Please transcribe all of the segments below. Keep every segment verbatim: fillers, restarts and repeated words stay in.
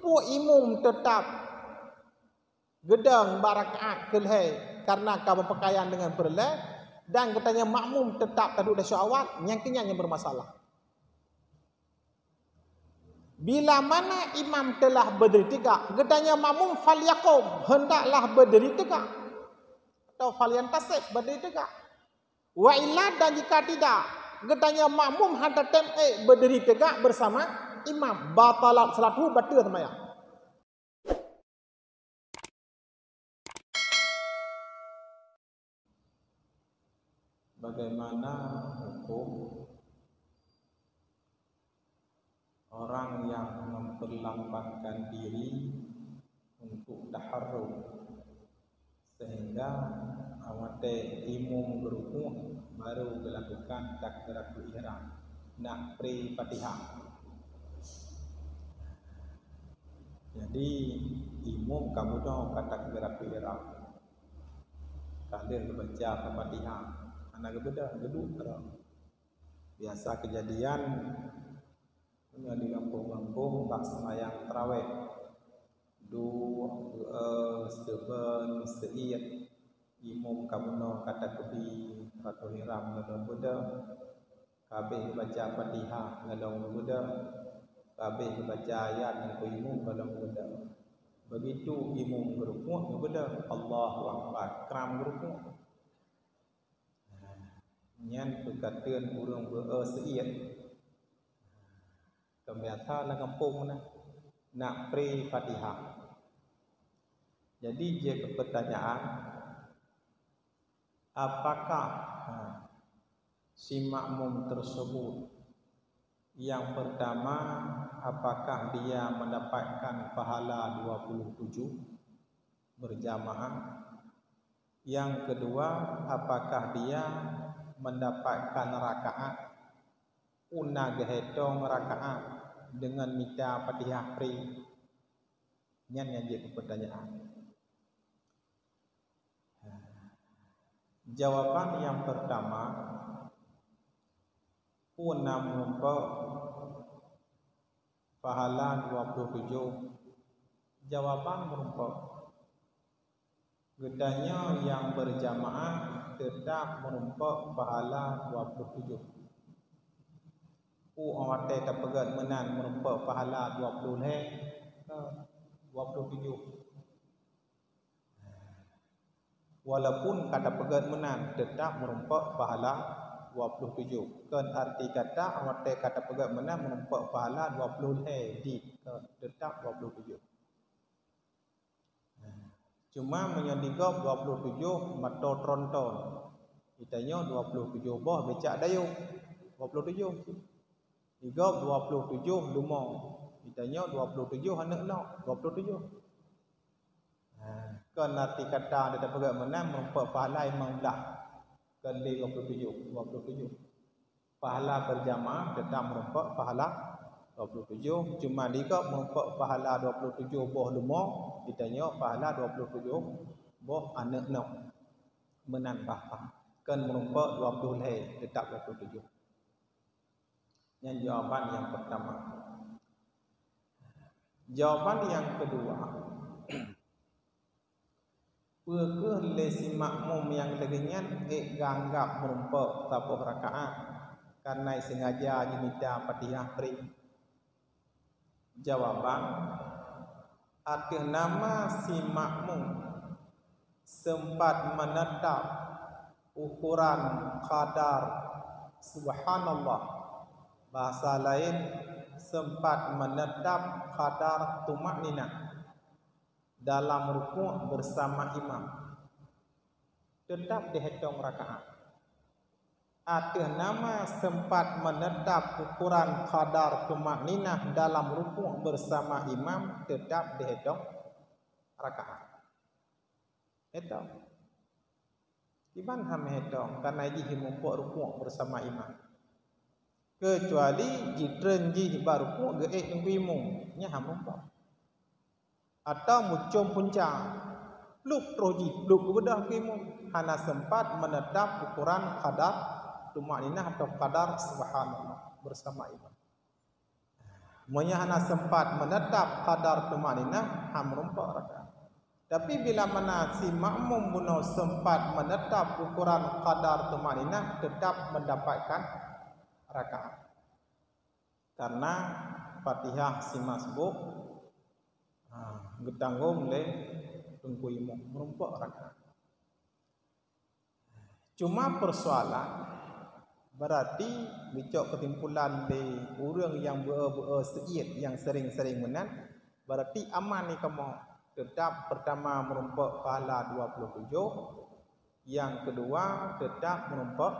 Peue imum teutab geudong bak rakaat keulhèe kareuna ka beupakaian deungon peureulèe, dan geutanyoe makmum teutab taduek di safu awal, nyang keu nyan nyang beumasalah. Bila mana imam teulah beudiri teuga, geutanyoe makmum, "Falyaqum," hendaklah beudiri teuga, atau "Falyantasib," beudiri teuga. Wa illa, dan jika tidak, geutanyoe makmum hana tatem ék beudiri teuga beusama imam, batalat salatuhu, bateue seumayang. Bagaimana hukum orang yang memperlambatkan diri untuk taharruk, sehingga watèe imum geurukuk baru geulakukan takbiratul ihram, nak pre Fatihah? Jadi, imum ka meudoe ka takbiratul ihram, ka lheueh geubaca Fatihah, hana geubeudôh, geuduek keudroe. Biasa keujadian meunyoe di gampông-gampông bak seumayang tarawèh, duek, beu-e, seuben, seuiet, imum ka meunoe ka takeubi, ka teuhiram ladôm beudôh, ka abéh geubaca Fatihah ladôm beudôh, ka abéh geubaca ayat nyang keu imum ladôm beudôh. Begitu imum geurukuk, geubeudôh, Allahu Akbar, kram geurukuk. Nyan peukateun ureueng beu-e seuiet. Teubiasa lam gampông meunan, nak pre Fatihah. Jadi, jeuet keu peutanyaan, apakah, ha, si makmum tersebut, yang pertama, apakah dia mendapatkan pahala dua puluh tujuh berjamaah? Yang kedua, apakah dia mendapatkan rakaat peue na geuhitong rakaat deungon mita Fatihah pre? Nyan nyang jeuet keu peutanyaan. Jawaban nyang pertama, peue na meurumpok pahala dua puluh tujoh? Jawaban meurumpok. Geutanyoe nyang beurjamaah teutab meurumpok pahala dua puluh tujoh. Peue watèe tapeugèt meunan meurumpok pahala dua puluh lhèe, dua puluh tujoh. Walaupun ka tapeugèt meunan, teutab meurumpok pahala dua puluh tujoh. Kon arti kata watèe ka tapeugèt meunan meurumpok pahala dua puluh lhèe, di, kon, teutab dua puluh tujoh. Cuma meunyoe di gob dua puluh tujoh mantong tronton, geutanyoe dua puluh tujoh boh becak dayong, dua puluh tujoh. Di gob dua puluh tujoh leumo, geutanyoe dua puluh tujoh aneuk nyoe, dua puluh tujoh. Ha, kon arti kata di tapeugèt meunan meurumpok pahala limong blah, kon lé dua puluh tujoh, dua puluh tujoh. Pahala beurjamaah teutab meurumpok pahala dua puluh tujoh, cuma di gob meurumpok pahala dua puluh tujoh boh leumo, geutanyoe pahala dua puluh tujoh boh aneuk nyoe. Meunan bah, kon meurumpok dua puluh lhèe, teutab dua puluh tujoh. Nyan jawaban nyang pertama. Jawaban nyang keudua, peue kheueh lé si makmum nyang lagèe nyan ék geuanggab meurumpok saboh rakaat, kareuna sengaja jimita Fatihah pre? Jawaban, ateueh nama si makmum seumpat meuneutab ukoran kadar subhanallah, bahasa laén, seumpat meuneutab kadar tumakninah dalam rukuk bersama imam, teutab dihitong rakaat. Ateueh nama seumpat meuneutab ukoran kadar tumakninah dalam rukuk bersama imam, teutab dihitong rakaat. Hitong. Kiban han meuhitong, kareuna jih meurumpok rukuk bersama imam. Keucuali jitreun jih bak rukuk geuék ngon imum, nyan han meurumpok. Atau mucom punca, plup troh jih, plup geubeudôh keu imum, hana seumpat meuneutab ukoran kadar tumakninah atau kadar subhanallah bersama imam. Meunyoe hana sempat menetap kadar tumakninah, han meurumpok rakaat. Tapi bila mana si makmum bunoe sempat menetap ukuran kadar tumakninah, tetap mendapatkan rakaat. Karena Fatihah si masbuk, ha, geutanggong lé teungku imum, meurumpok rakaat. Cuma persoalan, berarti geucok keusimpulan lé ureuëng nyang beu-beu seuiet nyang sering-sering meunan, berarti aman ni kamoe. Tetap pertama meurumpok pahala dua puluh tujoh, nyang keudua tetap meurumpok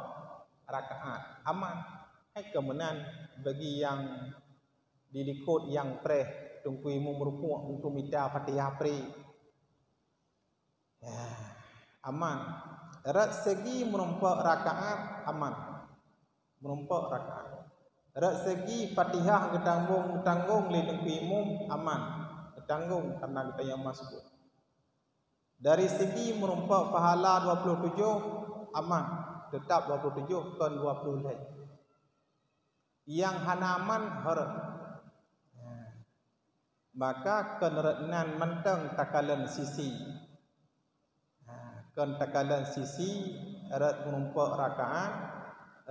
rakaat. Aman. Hai keu meunan bagi nyang di likot nyang preh teungku imum rukuk untuk mita Fatihah preh. Ya, aman. Rot segi meurumpok rakaat, aman. Meurumpok rakaat. Rot segi Fatihah geutanggong-geutanggong lé teungku imum, aman. Geutanggong karena geutanyoe masbuk. Dari segi meurumpok pahala dua puluh tujoh, aman. Tetap dua puluh tujoh, kon dua puluh lhée. Nyang hana aman, rot. Maka kon rot nan mantong takalon sisi. Ha, kon takalon sisi, rot meurumpok rakaat,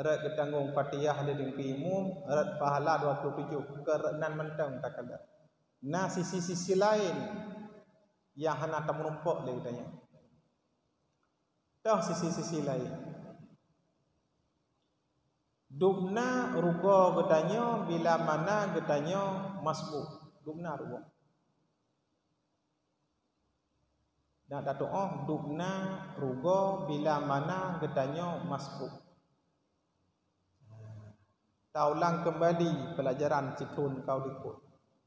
rot geutanggong Fatihah lé teungku imum, rot pahala dua puluh tujoh, kon rot nan mantong takalon. Na sisi-sisi laén nyang hana tameurumpok lé geutanyoe. Toh sisi-sisi laén. Dubna rugoe geutanyoe bila mana geutanyoe masbuk. Dubna rugoe. Nak tatuoh dubna rugoe bila mana geutanyoe masbuk. Taulang keumbali peulajaran sithon ka u likot.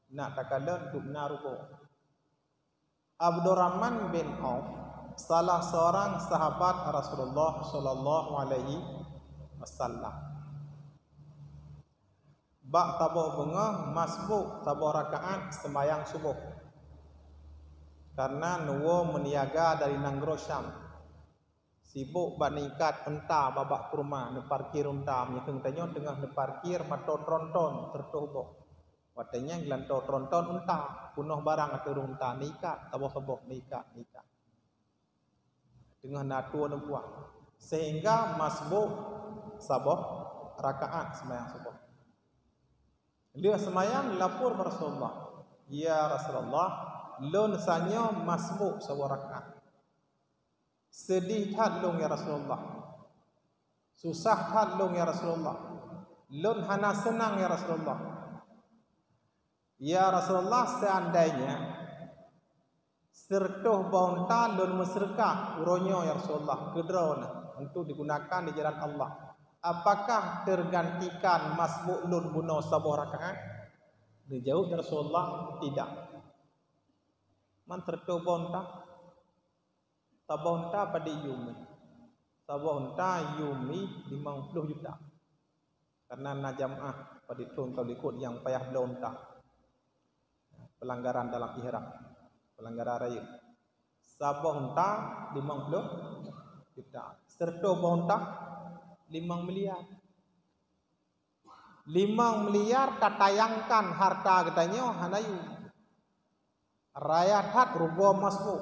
Nak takalon dubna rugoe. Abdurrahman bin Auf, salah seorang sahabat Rasulullah sallallahu alaihi wasallam. Bak saboh beungoh masbuk saboh rakaat seumayang suboh. Karena neuwoe meuniaga dari nanggroe Syam. Sibok bak neuikat unta babah kurma, neuparkir unta, meunyoe keu geutanyoe teungoh neuparkir mantong tronton sireutoh boh. Watée nyan geulantoe tronton unta, peunoh barang ateueh unta, neuikat saboh-saboh, neuikat, neuikat. Teungoh na tuwo neubuang, sehingga masbuk saboh rakaat seumayang suboh. Lheueh seumayang lapor bak Rasulullah, "Ya Rasulullah, lôn sanyoe masbuk saboh rakaat." Seudeh that lôn, ya Rasulullah. Susah that lôn, ya Rasulullah. Lôn hana seunang, ya Rasulullah. Ya Rasulullah, seandainya sireutoh boh unta lôn meuseudeukah uroe nyoe, ya Rasulullah, keu droeneuh untuk digunakan di jalan Allah, apakah tergantikan masbuk lôn bunoe saboh rakaat? Dijaweueb, ya Rasulullah, tidak. Man sireutoh boh unta? Saboh unta padit yum jih? Saboh unta yum jih limong ploh juta. Karena na jamaah padit thon ka likot nyang payah bloe unta. Pelanggaran dalam ihram, pelanggaran rayeuk. Saboh unta limong ploh juta. Sireutoh boh unta limong miliar. Limong miliar tatayangkan harta geutanyoe hana yum. Raya that rugoe masbuk.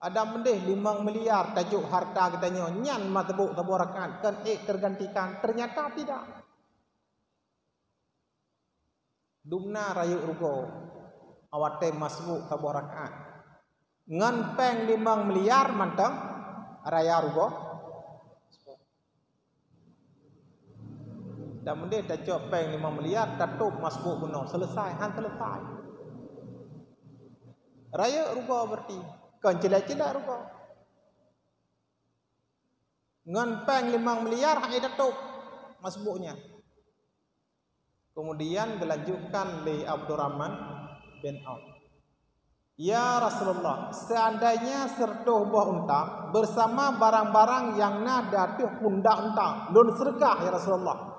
Adak meudeh limong miliar tajok harta geutanyoe nyan masbuk saboh rakaat kon ék tergantikan, ternyata tidak. Dubna rayeuk rugoe watée masbuk saboh rakaat. Ngon péng limong miliar mantong raya rugoe. Dan meudeh tacok péng limong miliar, tatôb masbuk bunoe, selesai, han selesai. Rayeuk rugoe berarti, kon cilak-cilak rugoe. Ngon péng limong miliar han tatôb masbuk nyan. Kemudian dilanjutkan lé Abdurrahman bin Auf. "Ya Rasulullah, seandainya sireutoh boh unta bersama barang-barang nyang na di ateueh pundak unta, lôn seudeukah, ya Rasulullah.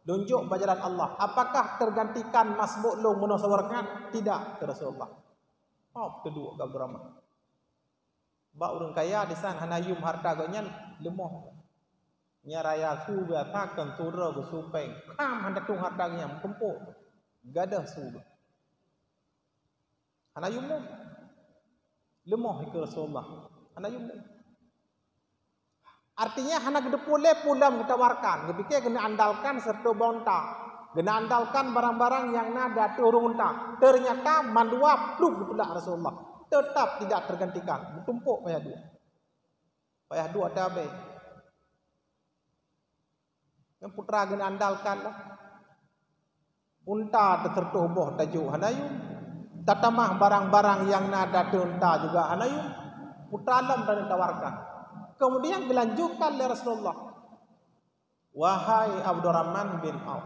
Lôn jok bak jalan Allah, apakah tergantikan masbuk lôn bunoe saboh rakaat?" "Tidak," kheun Rasulullah. Hop, teuduek Abdurrahman. Bak ureuëng kaya disan hana yum harta gobnyan leumoh. Nyan raya su biasa kon su droe geusu péng. Kham hana tueng hareuta geuh nyan, meutumpôk. Gadôh su. Hana yum lom. Leumoh ikeu Rasulullah. Hana yum lom. Artinya hana geuteupeue lé peue lom geutawarkan. Geupike keuneuk andalkan siratoh boh unta. Keuneuk andalkan barang-barang nyang na di ateueh ureueng unta. Ternyata mandua pluek geutulak Rasulullah. Tetap tidak tergantikan. Meutumpôk payah duek. Payah duek ata abée. Nyan putra geuneuk andalkan lah. Unta teusiratoh boh tajok hana yum. Tatamah barang-barang nyang na di ateueh unta juga hana yum. Putra lom taneuk tawarkan. Kemudian dilanjutkan lé Rasulullah, "Wahai Abdurrahman bin Auf,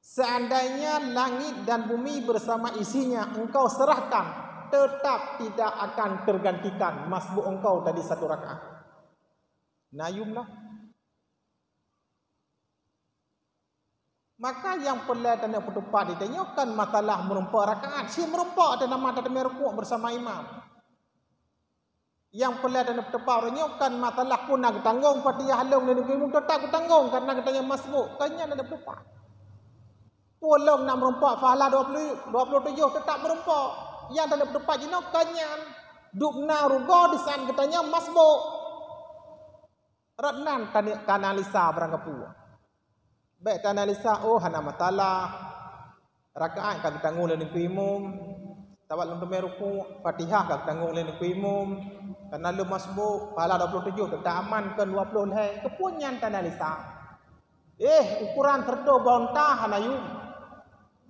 seandainya langit dan bumi bersama isinya engkau serahkan, tetap tidak akan tergantikan masbuk engkau tadi satu rakaat." Na yum lah. Maka nyang peureulée taneuk peutupat di tanyoe kon masalah meurumpok rakaat. Si meurumpok teuh nama tateumé rukuk bersama imam. Nyang peureulée taneuk peutupat uroe nyoe kon masalah peue na geutanggong Fatihah lom lé neugui imum, teutap geutanggong karena geutanyoe masbuk. Kon nyan taneuk peutupat. Peue lom na meurumpok pahala dua puluh, dua puluh tujoh teutap meurumpok. Nyang taneuk peutupat jinoe kon nyan. Dubna rugoe di saat geutanyoe masbuk. Rot nan taneuk taanalisa barang gapeue. Bék taanalisa, oh, hana masalah. Rakaat ka geutanggong lé neugui imum. Sabab lôn teumé rukuk, Fatihah ka geutanggong lé neugui imum. Karena lôn masbuk, pahala dua puluh tujoh teutap aman kon dua puluh lhée. Keupeue nyan taanalisa? Eh, ukoran siratoh boh unta hana yum.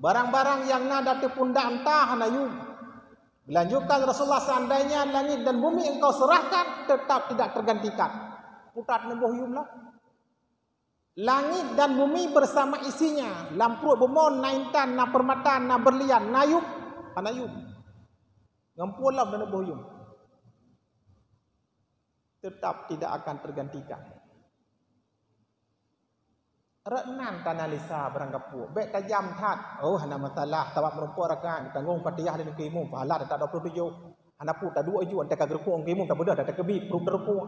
Barang-barang nyang na di ateueh pundak unta hana yum. Dilanjutkan Rasulullah, "Seandainya langit dan bumi engkau serahkan, tetap tidak tergantikan." Putra neuboh yum lah. Langit dan bumi bersama isinya, lam pruet bumoe na intan, na peurmata, na beurlian, na yum, hana yum. Ngon peue lom taneuk boh yum. Tetap tidak akan tergantikan. Rot nan taanalisa barang gapeue. Bék tajam that. Oh, hana masalah. Sabab meurumpok rakaat, geutanggong Fatihah lé neugui imum. Pahala teutap dua puluh tujoh. Hana peue taduek ju, 'oh ka geurukuk neugui imum, tabeudôh, tateukeubit, pruet teurumpok.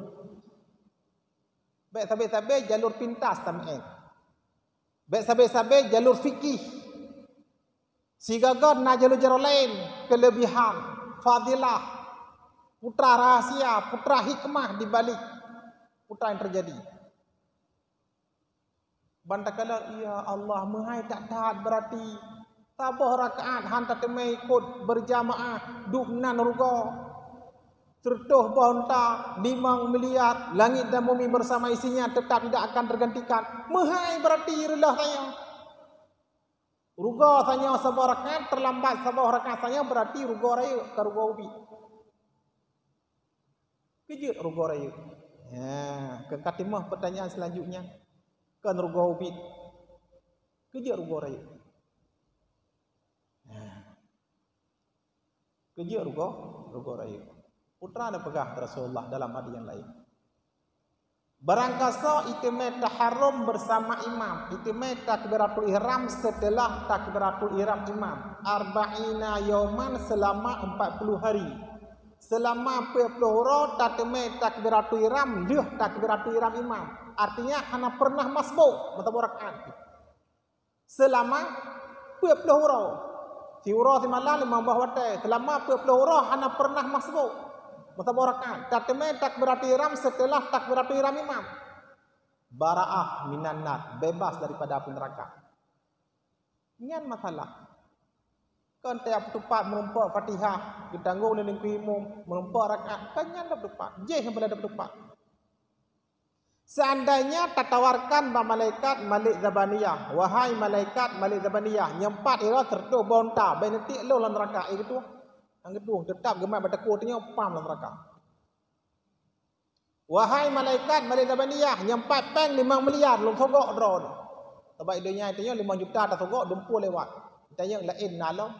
Bék sabe-sabe jalur pintas tameu'en. Bék sabe-sabe jalur fikih. Sigoe-goe na jalur-jalur laén, keulebihan, fadilah, putra rahasia, putra hikmah di balik putra nyang teujadi. Ban takalon, "Ya Allah, meuhai that-that beurati. Saboh rakaat han tateumé ikot beurjamaah, dubnan rugoe. Siratoh boh unta, limong miliar, langit dan bumi bersama isinya tetap tidak akan tergantikan." Meuhai beurati reuloh tanyoe. Rugoe tanyoe saboh rakaat, teulambat saboh rakaat tanyoe, beurati rugoe rayeuk, ka rugoe ubit. Keu jeuet rugoe rayeuk? Ha, keu ka timoh peutanyaan seulanjutnya. Kon rugoe ubit. Keu jeuet rugoe rayeuk? Ha. Keu jeuet rugoe, rugoe rayeuk. Putra neupeugah keu Rasulullah dalam hadis nyang laén, "Barangkasoe iteumé taharom beusama imam, iteumé takbiratul ihram seuteulah takbiratul ihram imam, arba'ina yauman, seulama empat puluh hari. Seulama peuet ploh uroe tateumé takbiratul ihram lheueh takbiratul ihram imam." Artinya hana pernah masbuk meusaboh rakaat. Seulama peuet ploh uroe. Siuroe simalam limong boh watée. Seulama peuet ploh uroe hana pernah masbuk meusaboh rakaat. Tateumé takbiratul ihram seuteulah takbiratul ihram imam. Bara'ah minan nar, bebas daripada api neraka. Nyan masalah. Kon tajak peutupat meurumpok Fatihah, geutanggong lé neugui imum, meurumpok rakaat, kon nyan tapeutupat. Jéh nyang peureulée tapeutupat. Seandainya tatawarkan bak malaikat Malik Zabaniyah, "Wahai malaikat Malik Zabaniyah, nyoe pat irot siratoh boh unta, bék neutiek lôn lam neuraka," eh, geutueng. Han geutueng, teutap geumat bak takue teungoh pam lam neuraka. "Wahai malaikat Malik Zabaniyah, nyoe pat péng limong miliar lôn sogok droeneuh." Sabab di donya tanyoe limong juta tasogok, dumpue lewat. Tanyoe laén na lom.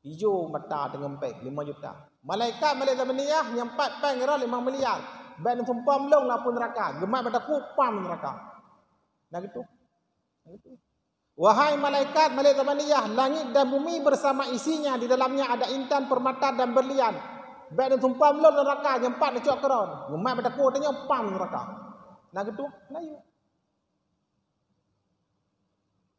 Ijo mata teungoh péng limong juta. Malaikat Malik Zabaniyah nyoe pat péng irot limong miliar. Bék neusumpom lôn lam apui neuraka. Geumat bak takue pam neuraka. Na geutueng. Na geutueng. "Wahai malaikat Malik Zabaniyah, langit dan bumi bersama isinya, di dalamnya ada intan, permata dan berlian. Bék neusumpom lôn neuraka, nyoe pat neucok keu droeneuh." Geumat bak takue teungoh pam neuraka. Na geutuah, na yue.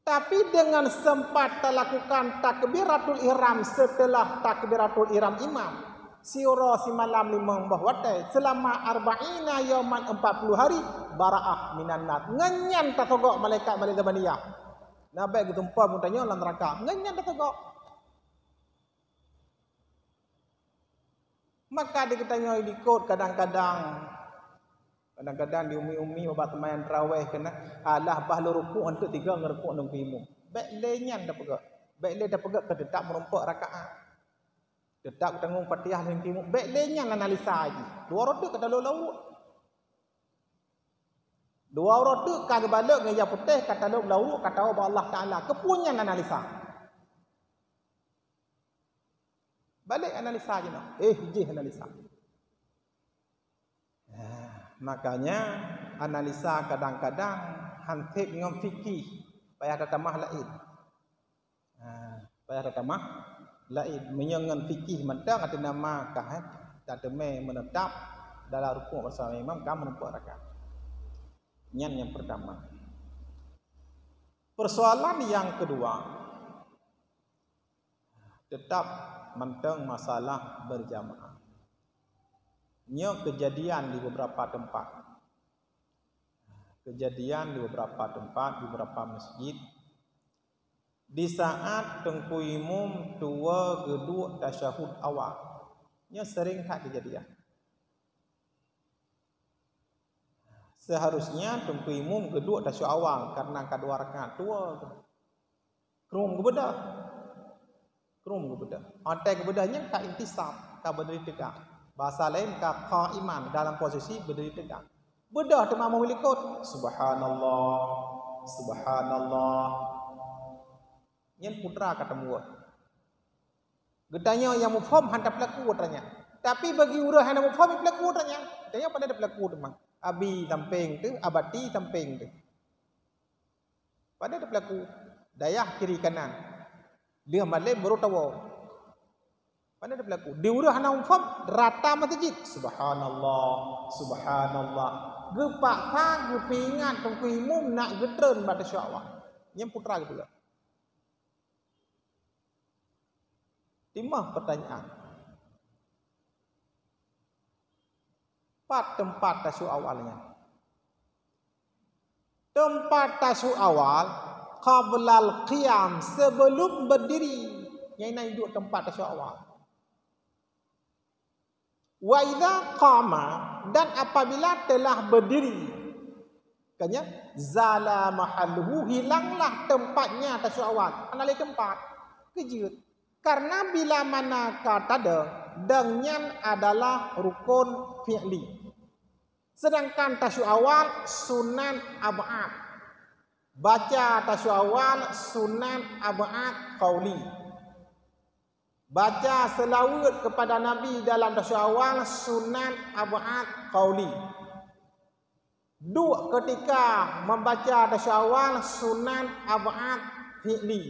Tapi dengan sempat talakukan takbiratul ihram setelah takbiratul ihram imam, siuroe simalam limong boh watée, selama arba'ina yauman, empat puluh hari, bara'ah minan nar. Ngon nyan tasogok malaikat-malaikat zabaniyah. Na bék geutumpom tanyoe lam neuraka. Ngon nyan tasogok. Maka di geutanyoe likot kadang-kadang, kadang-kadang di umi-umi babah seumayang tarawih keunan, alah bah lôn rukuk, eunteuk tiga ngon rukuk ngon imum. Bék lé nyan tapeugah. Bék lé tapeugah keu teutap meurumpok rakaat. Teutap tanggong Fatihah ngon imum. Bék lé nyan analisa jih. Dua uroe teuk ka talop lam uruek. Dua uroe teuk ka geubalot ngon ija putéh, ka talop lam uruek, ka tawoe bak Allah Taala. Keupeue nyan analisa? Balek analisa jinoe. Eh, jih analisa. Ah, makanya analisa kadang-kadang han sép ngon fikih, payah tatamah laén. Ah, payah tatamah laén. Meunyoe ngon fikih mantong, artinya maka, eh, tateumé meunetap dalam rukuk bersama imam ka meurumpok rakaat. Nyan nyang pertama. Persoalan yang kedua, tetap mantong masalah berjamaah. Nyoe kejadian di beberapa tempat. Kejadian di beberapa tempat, di beberapa masjid. Di saat Teungku Imum tuwoe geuduek tasyahud awal. Nyoe sering that kejadian. Seharusnya Teungku Imum geuduek tasyahud awal karena ka dua rakaat tuwoe. Krum geubeudôh. Krum geubeudôh. Watée geubeudôh nyan ka intisab, ka beudiri teuga. Bahasa laén ka qaiman, dalam posisi beudiri teuga. Beudôh teuma meulikot, "Subhanallah, subhanallah." Nyan putra ka teumuwoe. Geutanyoe nyang muphom han tapeulaku atra nyan. Tapi bagi ureuëng hana muphom, jipeulaku atra nyan. Geutanyoe pandai tapeulaku teuma. Abi sampéng teuh, abati sampéng teuh. Pandai tapeulaku. Dayah kiri kanan. Lheueh malém baru tawoe. Pandai tapeulaku. Di ureuëng hana muphom, rata meuseujid. Subhanallah, subhanallah. Geupaksa geupeuingat Teungku Imum nak geutreun bak tasyahud awal. Nyan putra geupeugah. Timah pertanyaan. Pat teumpat tasyahud awal nyan? Teumpat tasyahud awal qablal qiyam, sebelum berdiri. Nyan na duek teumpat tasyahud awal. Wa idza qama, dan apabila telah berdiri, kanya, zala mahalluhu, hilanglah tempatnya tasyahud awal. Hana lé tempat. Keujeuet. Karena bila mana ka tadong, dong nyan adalah rukun fi'li. Sedangkan tasyahud awal sunat ab'ad. Baca tasyahud awal sunat ab'ad qauli. Baca seulaweuet keupada Nabi dalam tasyahud awal sunat ab'ad qauli. Duek keutika membaca tasyahud awal sunat ab'ad fi'li.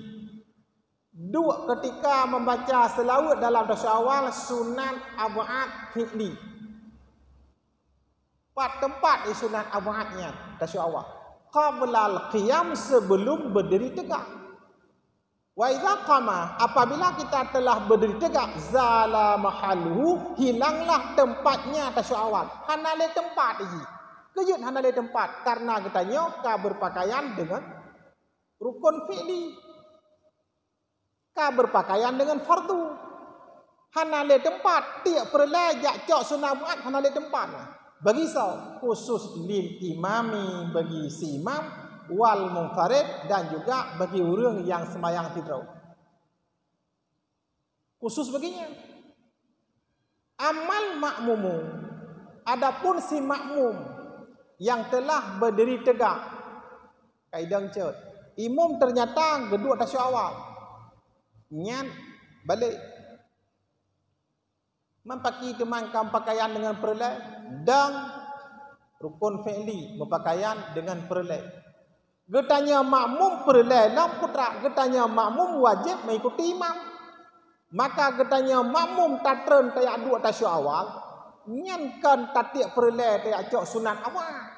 Duek keutika membaca seulaweuet dalam tasyahud awal sunat ab'ad fi'li. Pat teumpat di sunat ab'ad nyan tasyahud awal? Qablal qiyam, sebelum berdiri tegak. Wa idza qama, apabila kita telah berdiri tegak, zala mahalluhu, hilanglah tempatnya tasyahud awal. Hana lé tempat jih. Keujeuet hana lé tempat, karena geutanyoe ka berpakaian dengan rukun fi'li. Ka berpakaian dengan fardu. Hana lé tempat, tiek peureulée jak cok sunat ab'ad hana lé tempat. Bagi soe? Khusus lil imami, bagi si imam, wal munfarid, dan juga bagi ureuëng nyang seumayang sidroe. Khusus bagi nyan. Ammal ma'mumu, adapun si makmum nyang telah berdiri tegak, ka idong cot, imum ternyata geuduek tasyahud awal, nyan balek. Man pakri teuma ka meupakaian deungon peureulée? Dong rukun fi'li meupakaian deungon peureulée. Geutanyoe makmum peureulée lom putra, geutanyoe makmum wajéb meuikuti imam. Maka geutanyoe makmum tatreun tajak duek tasyahud awal, nyan kon tatiek peureulée tajak cok sunat awal.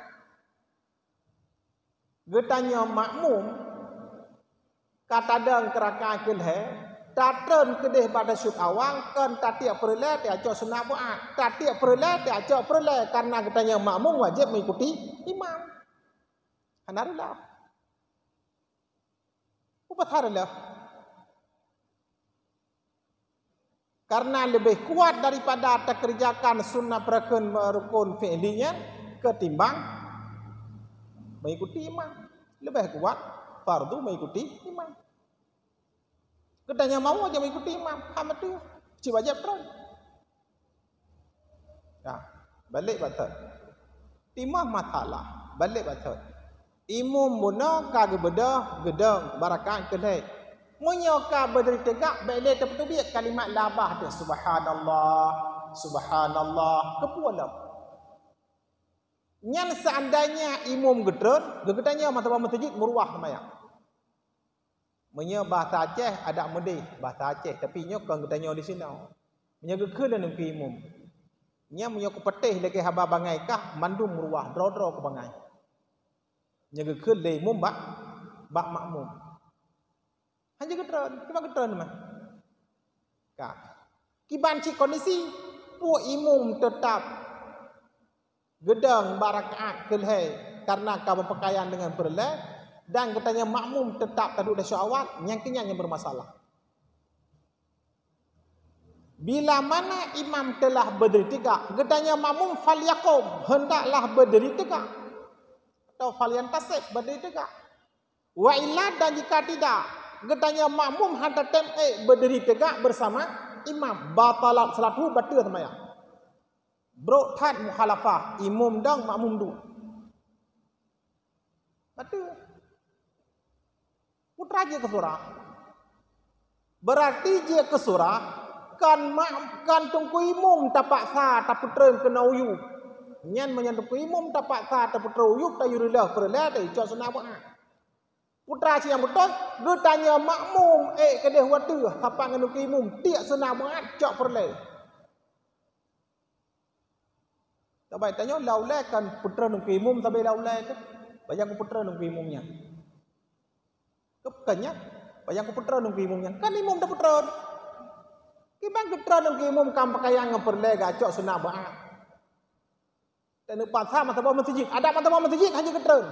Geutanyoe makmum ka tadong keu rakaat keu lhèe, tatreun keudeh bak tasyahud awal, kon tatiek peureulèe tacok sunat bu'at, tatiek peureulèe tacok peureulèe, karena geutanyoe makmum wajéb mengikuti imam. Hana reuloh. Peue pasai reuloh? Karena leubeh kuat daripada takeureujakan sunnah peurukon, rukun fi'li nyan ketimbang mengikuti imam. Leubeh kuat fardu mengikuti imam. Geutanyoe makmum wajéb mengikuti imam, hana meuteue, cit wajéb treun. Ya, balek bak thot. Timah masalah, balek bak thot. Imum bunoe ka geubeudôh geudong bak rakaat keu lhèe. Meunyoe ka beudiri teugak, bèk lé tapeuteubiet kalimat labah teuh, "Subhanallah, subhanallah," keupeue lom. Nyan seandainya imum geutreun, geutanyoe masa bak meuseujid meuruwah seumayang. Meunyoe bahasa Aceh, adak meudeh bahasa Aceh, tapi nyoe kon geutanyoe disinoe. Meunyoe geukheun lé ngon imum, nyan meunyoe kupatéh lagèe haba bangai kah, mandum meuruwah, droe-droe keu bangai. Nyoe geukheun lé imum bak, bak makmum. Hana geutreun, cuma geutreun mah. Ka. Kiban cit kondisi, peue imum teutap geudong bak rakaat keu lhèe karena ka beupakaian deungon peureulèe, dan geutanyoe makmum teutap taduek di syawal, nyang keu nyan nyang beumasalah. Bila mana imam teulah beudiri teugak, geutanyoe makmum falyaqum, hendaklah beudiri teugak. Atau falyantasib, beudiri teugak. Wa illa, dan jika tidak, geutanyoe makmum hana tem ék beudiri teugak beusama imam, batalat shalatuhu, bateue seumayang. Brok that mukhalafah, imum dong, makmum duek. Bateue. Peue teuma jeuet keu surah. Beurati jeuet keu surah, kon ma-, kon teungku imum tapaksa tapeutreun keunoe u yup. Nyan meunyoe teungku imum tapaksa tapeutreun u yup, tayue reuloh peureulèe, tayue cok sunat bu'at. Peue teuma cit nyang beutôi, geutanyoe makmum ék keudeh watèe sapat ngon teungku imum tiek sunat bu'at, cok peureulèe. Saban tanyoe lam ulèe kon peutreun teungku imum sabe lam ulèe teuh. Bak nyang kupeutreun teungku imum nyan. Keu-, kon nyan, bak nyang kupeutreun teungku imum nyan. Kon imum tapeutreun. Kiban geutreun teungku imum ka pakaian ngon peureulèe, geucok sunat bu'at. Dan neupaksa masa bak meuseujid. Adak masa bak meuseujid hana geutreun.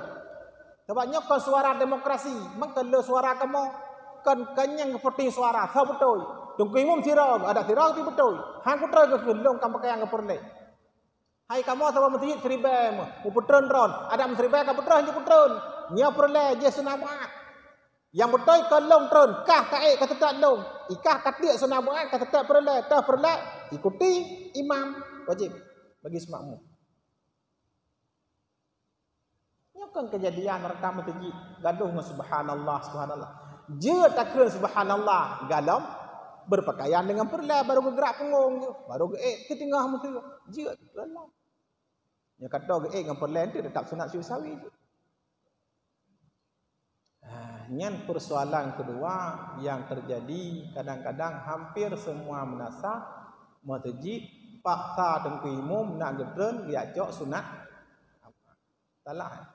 Sabab nyoe kon suara demokrasi, meukeuleu suara kamoe. Kon, kon nyang geupeunténg suara, soe beutôi. Teungku imum sidroe, adak sidroe pih beutôi. Han kupeutreun keu lôn ka pakaian ngon peureulèe. Hai kamoe saboh meuseujid siribèe meuh, mupeutreun droen, adak meuseuribèe ka peutreun, hana kupeutreun. Nyoe peureulèe jih sunat bu'at. Nyang beutôi kon lôn treun, kah ka ék ka seutôt lôn. I kah ka tiek sunat bu'at, ka seutôt peureulèe, toh peureulèe, ikuti imam. Wajéb bagi seumakmum. Nyoe kon keujadian rata meuseujid gadoh ngon subhanallah, subhanallah. Jeuet takheun subhanallah, galom beupakaian deungon peureulèe, barô geugrak punggong jih, barô geuék siteungoh meuteue. Jeuet takheun lom. Nyoe ka tô geuék ngon peureulèe, teutap sunat sujud sahwi jih. Ah, nyan persoalan kedua yang terjadi, kadang-kadang hampir semua meunasah meuseujid paksa teungku imum nak geutreun geujak cok sunat. Salah.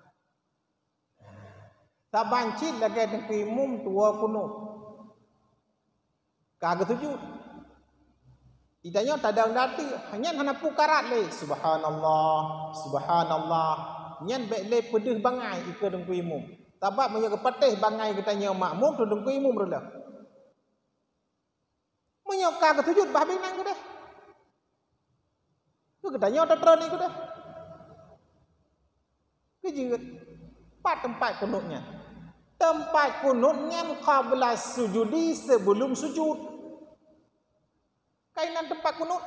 Saban cit lagèe teungku imum tuwoe kunut. Ka geusujud. Geutanyoe tadong di ateueh, nyan hana peue karat lé. Subhanallah, subhanallah. Nyan bèk lé peudeuh bangai ikeue teungku imum. Sabab meunyoe geupatéh bangai geutanyoe makmum, teungku imum reuloh. Meunyoe ka geusujud, bah binéh keudeh. Keu geutanyoe tatreun keudeh. Keujeuet. Pat teumpat kunut nyan? Teumpat kunut nyan qabla sujudi, sebelum sujud. Kainan teumpat kunut.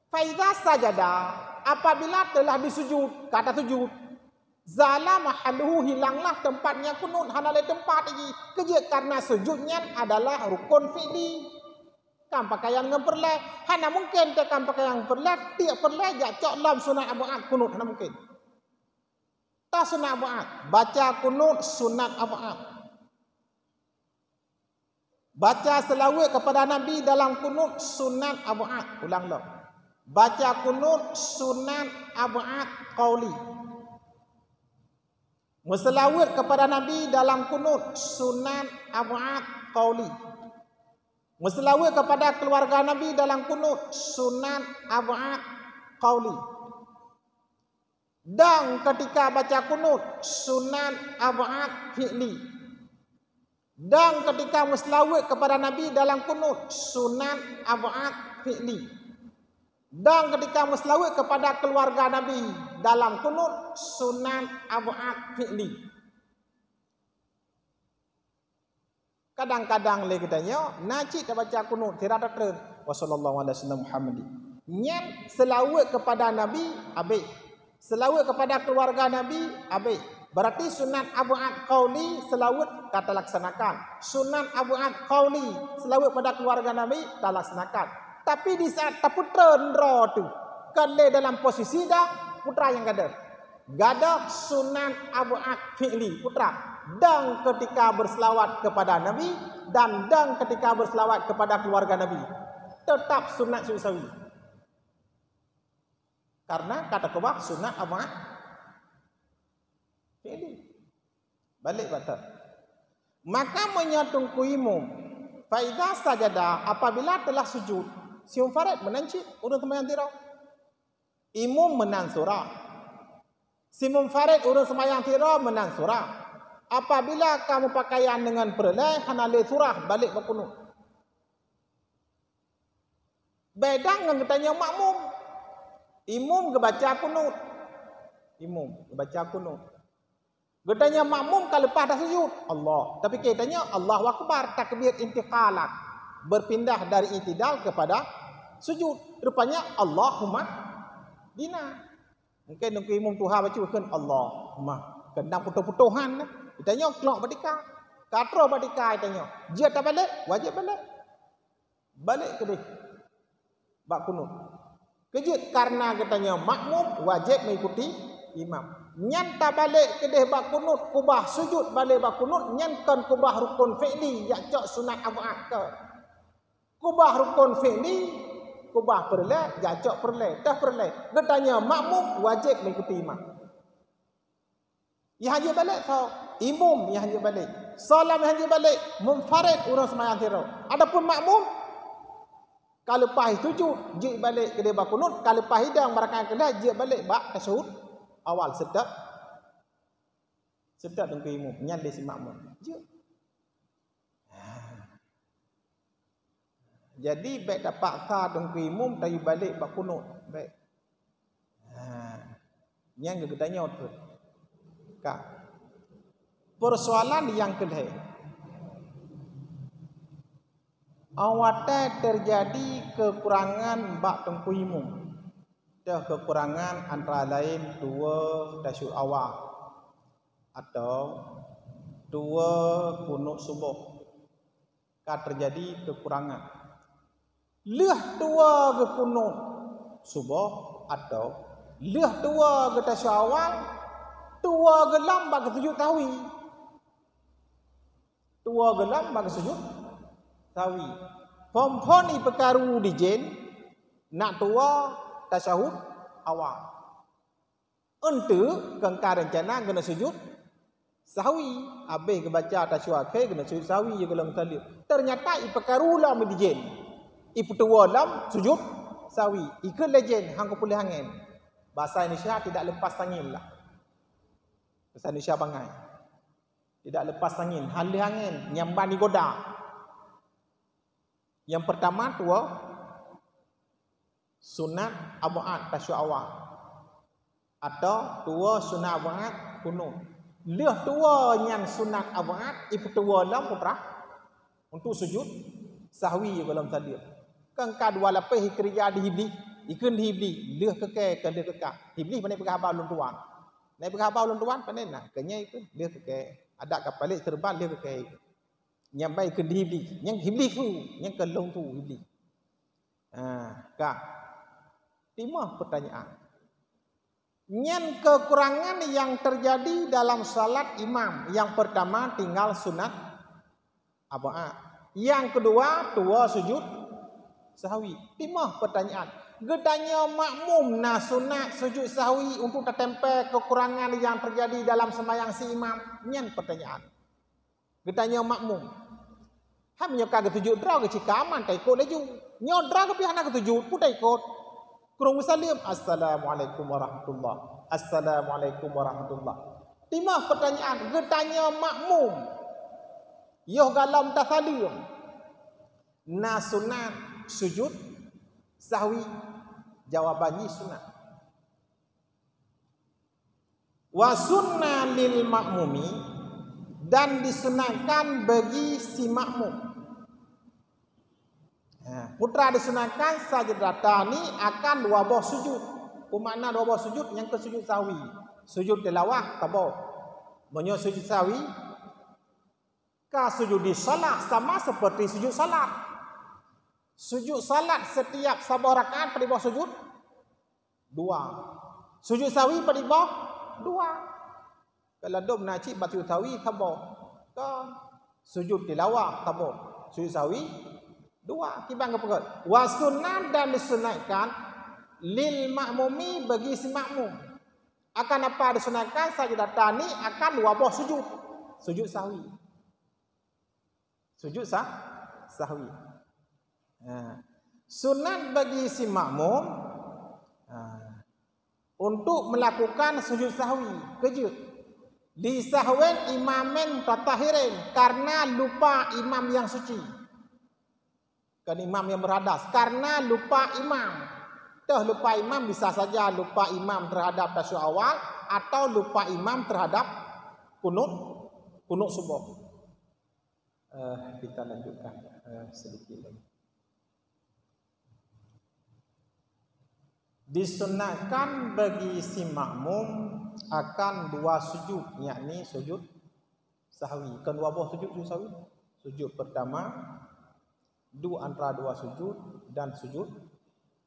Faiza sajada, apabila telah disujud, ka tasujud, zala mahalluhu, hilanglah teumpat nyang kunut, hana lé teumpat lagi. Keujeuet karena sujud nyan adalah rukun fi'li. Kan pakaian ngon peureulèe, hana mungken teuh kan pakaian ngon peureulèe, tiek peureulèe jak cok lom sunat ab'ad kunut, hana mungken. Toh sunat ab'ad, baca kunut sunat ab'ad. Baca seulaweuet keupada Nabi dalam kunut sunat ab'ad. Ulang lom. Baca kunut sunat ab'ad qauli. Meuseulaweuet keupada Nabi dalam kunut sunat ab'ad qauli. Meuseulaweuet keupada keuluwarga Nabi dalam kunut sunat ab'ad qauli. Dan keutika baca kunut sunat ab'ad fi'li. Dan keutika meuseulaweuet keupada Nabi dalam kunut sunat ab'ad fi'li. Dan keutika meuseulaweuet keupada keuluwarga Nabi dalam kunut sunat ab'ad fi'li. Kadang-kadang lé geutanyoe na cit tabaca kunut sira tatreun, "Wa sallallahu ala sayyidina Muhammadin." Nyan seulaweuet keupada Nabi, abéh. Seulaweuet keupada keuluwarga Nabi, abéh. Berarti sunat ab'ad qauli seulaweuet ka talaksanakan. Sunat ab'ad qauli seulaweuet pada keuluwarga Nabi talaksanakan. Tapi di saat tapeutreun droe teuh, kon lé dalam posisi dang, peue teuma nyang gadôh. Gadôh sunat ab'ad fi'li, peue teuma, dan keutika beuseulaweuet keupada Nabi dan dan keutika beuseulaweuet keupada keuluwarga Nabi. Teutap sunat sujud sahwi. Karena ka teukeubah sunat ab'ad fi'li. Balek bak that. Maka meunyoe teungku imum, fa idza sajada, apabila telah sujud, simunfarid meunan cit ureuëng seumayang sidroe. Imum meunan surah. Simunfarid ureuëng seumayang sidroe meunan surah. Apabila ka meupakaian deungon peureulée, hana lé surah, balek bak kunut. Beda ngon geutanyoe makmum. Imum geubaca kunut. Imum geubaca kunut. Geutanyoe makmum ka leupah tasujud, Allah. Tapike tanyoe Allahu Akbar, takbir intiqalan. Berpindah dari i'tidal kepada sujud. Rupanya Allahumma hdina. Mungkin nungku imum tuha baca kheun Allahumma. Keunong putôh-putôhan. Geutanyoe klok bak tika. Ka troh bak tika geutanyoe. Jeuet tabalek, wajéb balek. Balek keudeh bak kunut. Keujeuet karena geutanyoe makmum wajéb meuikuti imam. Nyan tabalek keudeh bak kunut, kubah sujud balek bak kunut, nyan kon kubah rukun fi'li, jak cok sunat ab'ad kon. Kubah rukun fi'li, kubah peureulée, jak cok peureulée, teuh peureulée. Geutanyoe makmum wajéb meuikuti imam. Nyang hanjeuet balek soe? Imum nyang hanjeuet balek. Soe lom nyang hanjeuet balek? Munfarid, ureuëng seumayang sidroe. Adapun makmum, ka leupah sujud, jeuet balek keudeh bak kunut, ka leupah idang barangkahan keudeh, jeuet balek bak tasyahud awal seutôt. Seutôt teungku imum, nyan lé si makmum. Jeuet. Jadi, bék tapaksa teungku imum tayue balek bak kunut. Bék. Ha. Nyan keu geutanyoe teuh. Ka. Peusoalan nyang keulhée. Awai teujadi keukurangan bak teungku imum. Teuh keukurangan antara laén dua tasyahud awal atau dua kunut suboh. Ka teujadi keukurangan. Lheueh tuwoe geukunut suboh atau lheueh tuwoe geutasyawal, tuwoe geulom bak geusujut sahwi. Tuwoe geulom bak geusujut sahwi. Phon-phon ipeukaru dijén, nak tuwoe tasyahud awal. Eunteuk keu ka reuncana keuneuk sujut sahwi, habéh geubaca tasyahud akhé keuneuk sujut sahwi, ya gohlom saleuem. Teunyata ipeukaru lom dijén, ipeutuwoe lom sujut sahwi, ikheun lé jén han kupeuleueh angén. Basa Indonesia tidak lepas angin lah. Basa Indonesia bangai. Tidak lepas angin, han leueh angén, nyang ban igoda. Nyang peurtama tuwoe sunat ab'ad tasyahud awal, atau tuwoe sunat ab'ad kunut. Lheueh tuwoe nyan sunat ab'ad, ipeutuwoe lom putra untuk sujut sahwi gohlom saleuem. Kan ka dua lapéh ikeurija di Iblih, ikheun di Iblih, lheueh keu kèe, keu lheueh keu ka. Iblih pane peugah haba ulôn tuan. Pane peugah haba ulôn tuan, pane na, keu nyan ikheun lheueh keu kèe. Adak ka palek seureuban lheueh keu kèe. Nyang bai keu di Iblih, nyang Iblih tu, nyang keu lôn tu Iblih. Ha, ka. Timah peutanyaan. Nyan keukurangan nyang teujadi dalam salat imam. Nyang peurtama tinggai sunat ab'ad. Nyang keudua tuwoe sujut sahwi. Timah peutanyaan. Geutanyoe makmum na sunat sujud sahwi untuk tatempée keukurangan nyang teujadi dalam seumayang si imam? Nyan peutanyaan. Geutanyoe makmum. Hai meunyoe ka geusujud droe geucit ka aman, taikot laju. Nyoe droe geupiôh hana geusujud, peue taikot? Kureueng meusaleuem, "Assalamualaikum warahmatullah. Assalamualaikum warahmatullah." Timoh peutanyaan, geutanyoe makmum, yoh gohlom tasaleuem, na sunat sujud sahwi? Jawaban jih sunat. "Wa sunna lil makmumi," dan disunatkan bagi si makmum. Ha, peue teuma disunatkan? "Sajadatani," akan dua boh sujud. Peue makna dua boh sujud? Nyang keu sujud sahwi. Sujud tilawah saboh. Meunyoe sujud sahwi, ka sujudi shalah sama seperti sujud salat. Sujud salat setiap saboh rakaat padum boh sujud? Dua. Sujud sahwi padum boh? Dua. Kalau dum na cit bak sujud sahwi saboh. Kon. Sujud tilawah saboh. Sujud sahwi dua. Kiban geupeugah, "Wa sunnah," dan disunatkan, "lil makmumi," bagi si makmum. Akan apa disunatkan? "Sajadatani," akan dua boh sujud. Sujud sahwi. Sujud sah-, sahwi. Ha. Sunat bagi si makmum, ha, untuk melakukan sujud sahwi. Keu jeuet. "Li sahwin imamin mutatahirin," karena lupa imam yang suci. Kon imam yang berhadas, karena lupa imam. Toh lupa imam bisa saja lupa imam terhadap tasyahud awal atau lupa imam terhadap kunut, kunut subuh. Eh, kita lanjutkan, eh, sedikit lagi. Disunatkan bagi si makmum akan dua sujud, yakni sujud sahwi. Kon dua boh sujud, sujud sahwi. Sujud pertama, duek antara dua sujud, dan sujud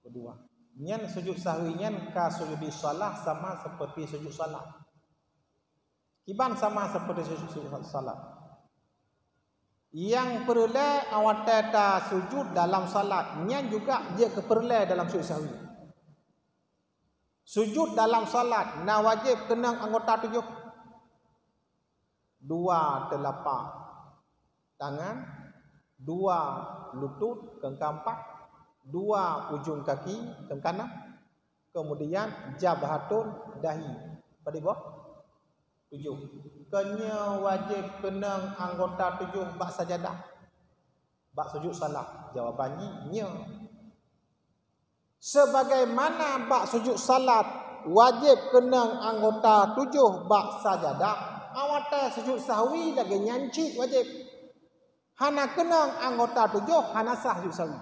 kedua. Nyan sujud sahwi nyan ka sujudi shalah sama seperti sujud salat. Kiban sama seperti sujud, sujud salat. Nyang peureulée watée tasujud dalam salat, nyan juga jeuet keu peureulée dalam sujud sahwi. Sujud dalam salat na wajéb keunong anggota tujoh. Dua teulapak tangan, dua lutut, keu keumpat, dua ujong kaki, keu keunan, kemudian jabhatun, dahi. Padum boh? Tujoh. Kon nyoe wajéb keunong anggota tujoh bak sajadah, bak sujud salat? Jawaban jih nyoe. Sebagaimana bak sujud salat wajéb keunong anggota tujoh bak sajadah, watée sujud sahwi lagée nyan cit wajéb. Hana keunong anggota tujoh, hana sah sujud sahwi.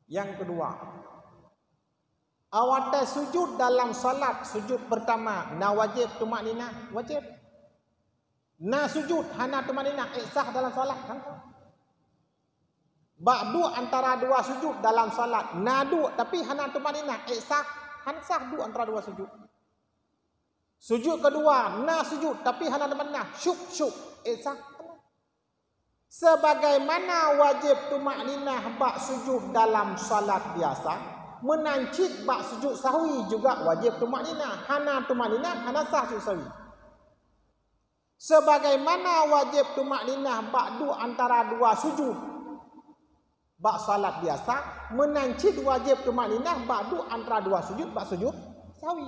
Yang kedua, watée sujud dalam salat, sujud pertama, na wajéb tumakninah? Wajéb. Na sujud hana tumakninah, ék sah dalam salat? Hana. Bak duek antara dua sujud dalam salat, na duek tapi hana tumakninah, ék sah? Hana sah duek antara dua sujud. Sujud kedua, na sujud tapi hana tumakninah, syuk-syuk, ék sah? Sebagaimana wajéb tumakninah bak sujud dalam salat biasa, meunan cit bak sujud sahwi juga wajéb tumakninah. Hana tumakninah, hana sah sujud sahwi. Sebagaimana wajéb tumakninah bak duek antara dua sujud bak salat biasa, meunan cit wajéb tumakninah bak duek antara dua sujud bak sujud sahwi.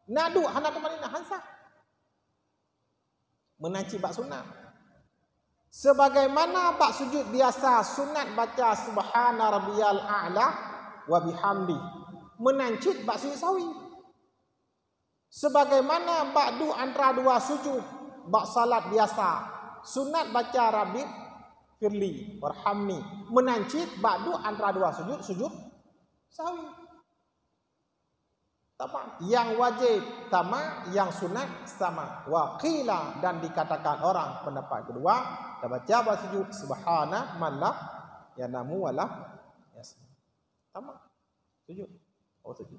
Na duek hana tumakninah, hana sah. Meunan cit bak sunat. Sebagaimana bak sujud biasa sunat baca subhana rabbiyal a'la wa bihamdi, meunan cit bak sujud sahwi. Sebagaimana bak duek antara dua sujud bak salat biasa sunat baca rabbighfirli warhamni, meunan cit bak duek antara dua sujud, sujud sahwi. Sama, nyang wajéb sama, nyang sunat sama. Wa qila, dan dikatakan orang pendapat kedua, tabaca bak sujud subhana man la yanamu wa la yasma. Sama. Sujud. Oh, sujud.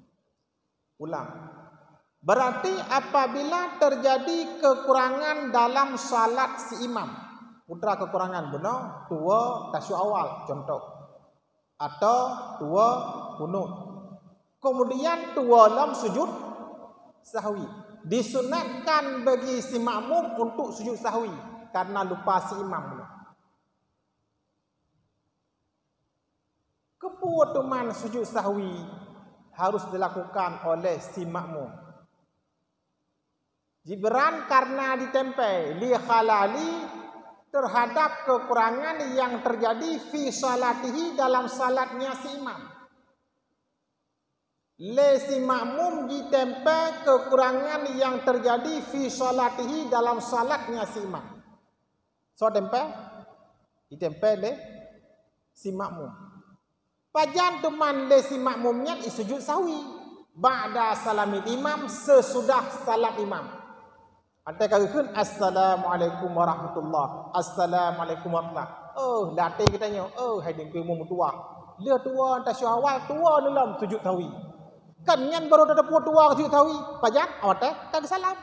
Ulang. Berarti apabila terjadi kekurangan dalam salat si imam, Putra keukurangan bunoe, tuwo tasyahud awal, contoh. Atau tuwo kunut. Kemudian tuwo lom sujud sahwi. Disunatkan bagi si makmum untuk sujud sahwi karena lupa si imam bunoe. Keupeue teuma sujud sahwi harus dilakukan oleh si makmum? Jibran karena ditempé, li khalali, terhadap kekurangan yang terjadi fi salatihi, dalam salatnya si imam. Lé si makmum jitempé kekurangan yang terjadi fi salatihi, dalam salatnya si imam. Soe tempé? Jitempé lé si makmum. Pajan teuma lé si makmum nyan jisujud sahwi? Ba'da salamil imam, sesudah salam imam. Watée ka geukheun, "Assalamualaikum warahmatullah. Assalamualaikum warahmatullah." Oh, lam até geutanyoe, "Oh, hai Teungku Imum meutuwah. Lheueh tuwo tasyahud awal, tuwo lom sujud sahwi." Kan nyan barô tateupeue tuwo sujud sahwi. Pajan? Watée ka geusalam.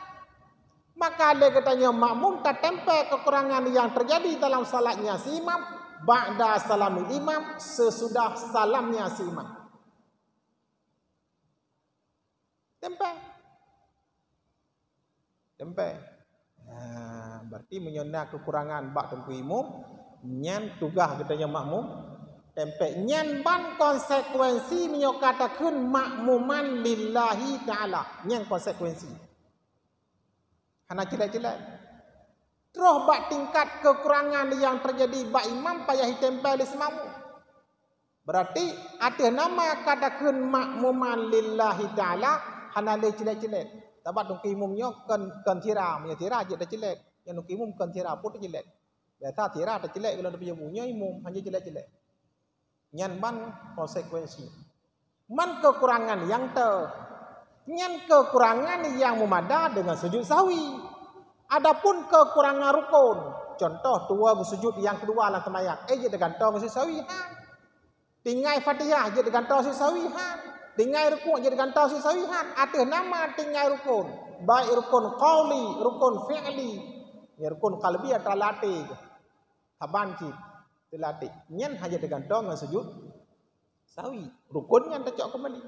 Maka lé geutanyoe makmum tatempé kekurangan yang terjadi dalam salatnya si imam, ba'da salamil imam, sesudah salamnya si imam. Tempé. Tempé. Nah, berarti meunyoe na kekurangan bak Teungku Imum, nyan tugaih geutanyoe makmum tempé. Nyan ban konsekuensi meunyoe ka takheun makmuman lillahi ta'ala. Nyan konsekuensi. Hana cilet-cilet. Troh bak tingkat kekurangan yang terjadi bak imam payah jitempé lé si makmum. Berarti ateueh nama ka takheun makmuman lillahi ta'ala, hana lé cilet-cilet. Sabab Teungku Imum nyoe kon, kon sira, meunyoe sira jeuet tacilet. Nyan Teungku Imum kon sira, peue tacilet. Biasa sira tacilet gohlom tapeujeuet bu, nyoe imum, hana cilet-cilet. Nyan ban konsekuensi. Man kekurangan nyang teu. Nyan kekurangan nyang meumada deungon sujud sahwi. Adapun kekurangan rukun, contoh tuwo geusujud nyang keudua lam seumayang, eh, jeuet teugantoe ngon sujud sahwi? Han. Tinggai Fatihah jeuet teugantoe sujud sahwi? Han. Tinggai rukuk jeuet teugantoe sujud sahwi? Han. Ateueh nama tinggai rukun, baik rukun qauli, rukun fi'li, ya, rukun qalbi atau lam até geuh. Saban cit teulatih. Nyan hana jeuet teugantoe ngon sujud sahwi. Rukun nyan tacok keumbali.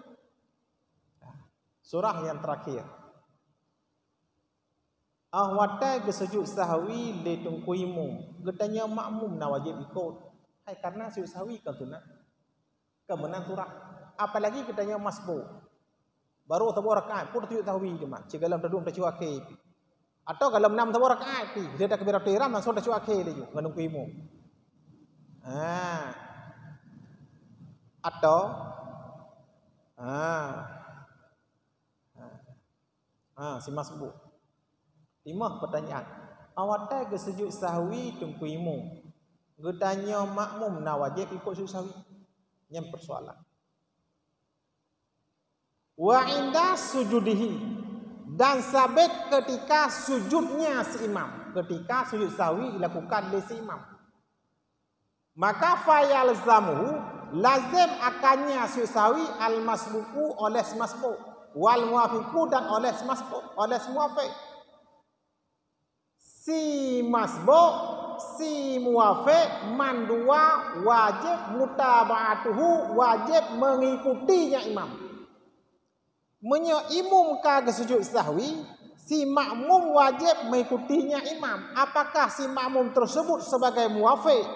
Surah nyang terakhir. Ah, watée geusujud sahwi lé Teungku Imum, geutanyoe makmum na wajéb ikot. Hai, karena sujud sahwi kon sunat. Kon meunan surah. Apalagi geutanyoe masbuk. Barô saboh rakaat, pun sujud sahwi teuma. Cit gohlom tadum tasujud akhé pih. Atau gohlom nam saboh rakaat pih, lheueh takbiratul ihram langsung tasujud akhé laju ngon Teungku Imum. Ha. Atau, ha. Ha. Ha, si masbuk. Lima pertanyaan. Awai geusujud sahwi Teungku Imum, geutanyoe makmum na wajéb ikot sujud sahwi? Nyan persoalan. Wa inda sujudihi, dan sabit ketika sujudnya si imam, ketika sujud sahwi dilakukan lé si imam. Maka fayalzamuhu, lazim akannya sujud sahwi al-masbuqu, oleh si masbuk, wal muwafiqu, dan oleh si masbuk, oleh si muwafiq. Si masbuk, si muwafiq, mandua wajéb mutaba'atuhu, wajéb mengikutinya imam. Meunyoe imum ka geusujud sahwi, si makmum wajéb mengikutinya imam. Apakah si makmum tersebut sebagai muwafiq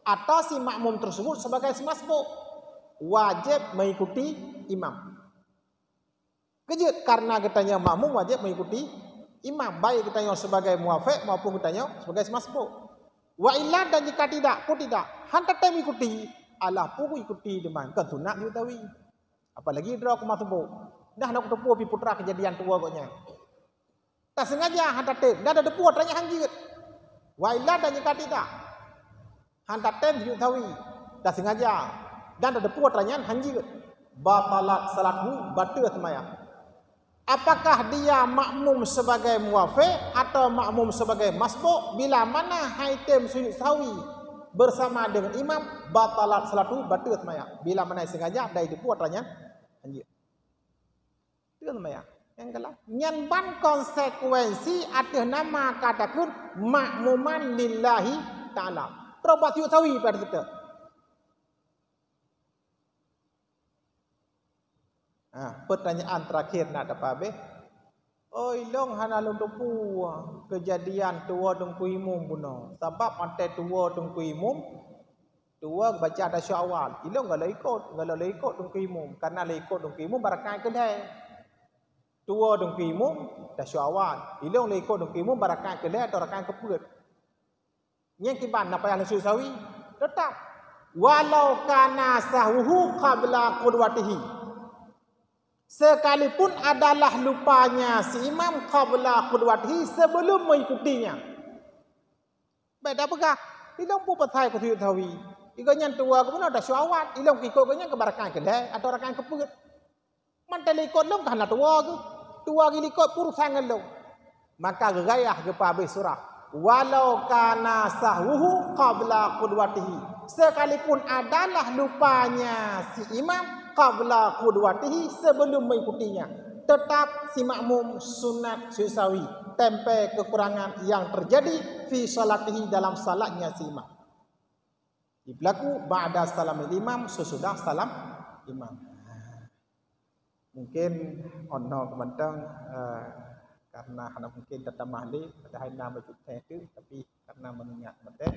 atau si makmum tersebut sebagai si masbuk? Wajéb mengikuti imam. Keujeuet, karena geutanyoe makmum wajéb mengikuti imam, baik geutanyoe sebagai muwafiq maupun geutanyoe sebagai si masbuk. Wa illa, dan jika tidak, pun tidak, han tatem ikuti, alah pun ikuti teuma, kon sunat jeuet tawi. Apalagi droe keu masbuk. Dah na kuteupeu pih putra keujadian tuwo gobnyan. Tasengaja han tatem, dan tateupeue atra nyan han jeuet. Wa illa, dan jika tidak, han tatem sujud sahwi, tasengaja, dan tateupeue atra nyan han jeuet. Batalat salatuhu, bateue seumayang. Apakah dia makmum sebagai muwafiq atau makmum sebagai masbuk? Bila mana han item sujud sahwi bersama dengan imam, batalat salatuhu, bateue seumayang. Bila mana sengaja, dan tateupeue atra nyan han jeuet. Teuma ya. Nyang keulhèe, nyan ban konsekuensi ateueh nama ka takheun makmuman lillahi ta'ala. Troh bak sujud sahwi pada situ. Ah, pertanyaan terakhir nak dapat habéh. Oh, ilong hana lôn teupeu keujadian tuwoe Teungku Imum bunoe. Sabab watèe tuwoe Teungku Imum, tuwoe baca tasyahud awal. Ilong galak ikot, galak lé ikot Teungku Imum. Karena lé ikot Teungku Imum bak rakaat keulhèe. Tuwoe Teungku Imum tasyahud awal. Ilong lé ikot Teungku Imum bak rakaat keulhèe atau rakaat keupeuet. Nyang kiban na payah lôn sujud sahwi? Teutap. Walau kana sahwuhu qabla qudwatihi. Sekalipun adalah lupanya si imam qabla qudwatihi, sebelum mengikutinya. Bèk tapeugah, "Ilong peue pasai keu sujud sahwi? Gobnyan tuwoe geuh bunoe tasyahud awal, ilong keu ikot gobnyan keu bak rakaat keulhèe atau rakaat keupeuet." Mantong lé ikot lôn ka hana tuwoe geuh. Tuwoe geuh lé ikot peurusan ngon lôn. Maka geugayah geupeuhabéh surah, "Walau kana sahwuhu qabla qudwatihi." Sekalipun adalah lupanya si imam qabla qudwatihi, sebelum mengikutinya, tetap si makmum sunat sujud sahwi, tanpa kekurangan yang terjadi fi salatihi, dalam salatnya si imam. Di pelaku ba'da salamil imam, sesudah salam imam. Mungkin 'oh noe keuh mantong, eh, karena hana mungkin tatamah lé, padahai na bacut teuh, tapi karena meungingat mantong,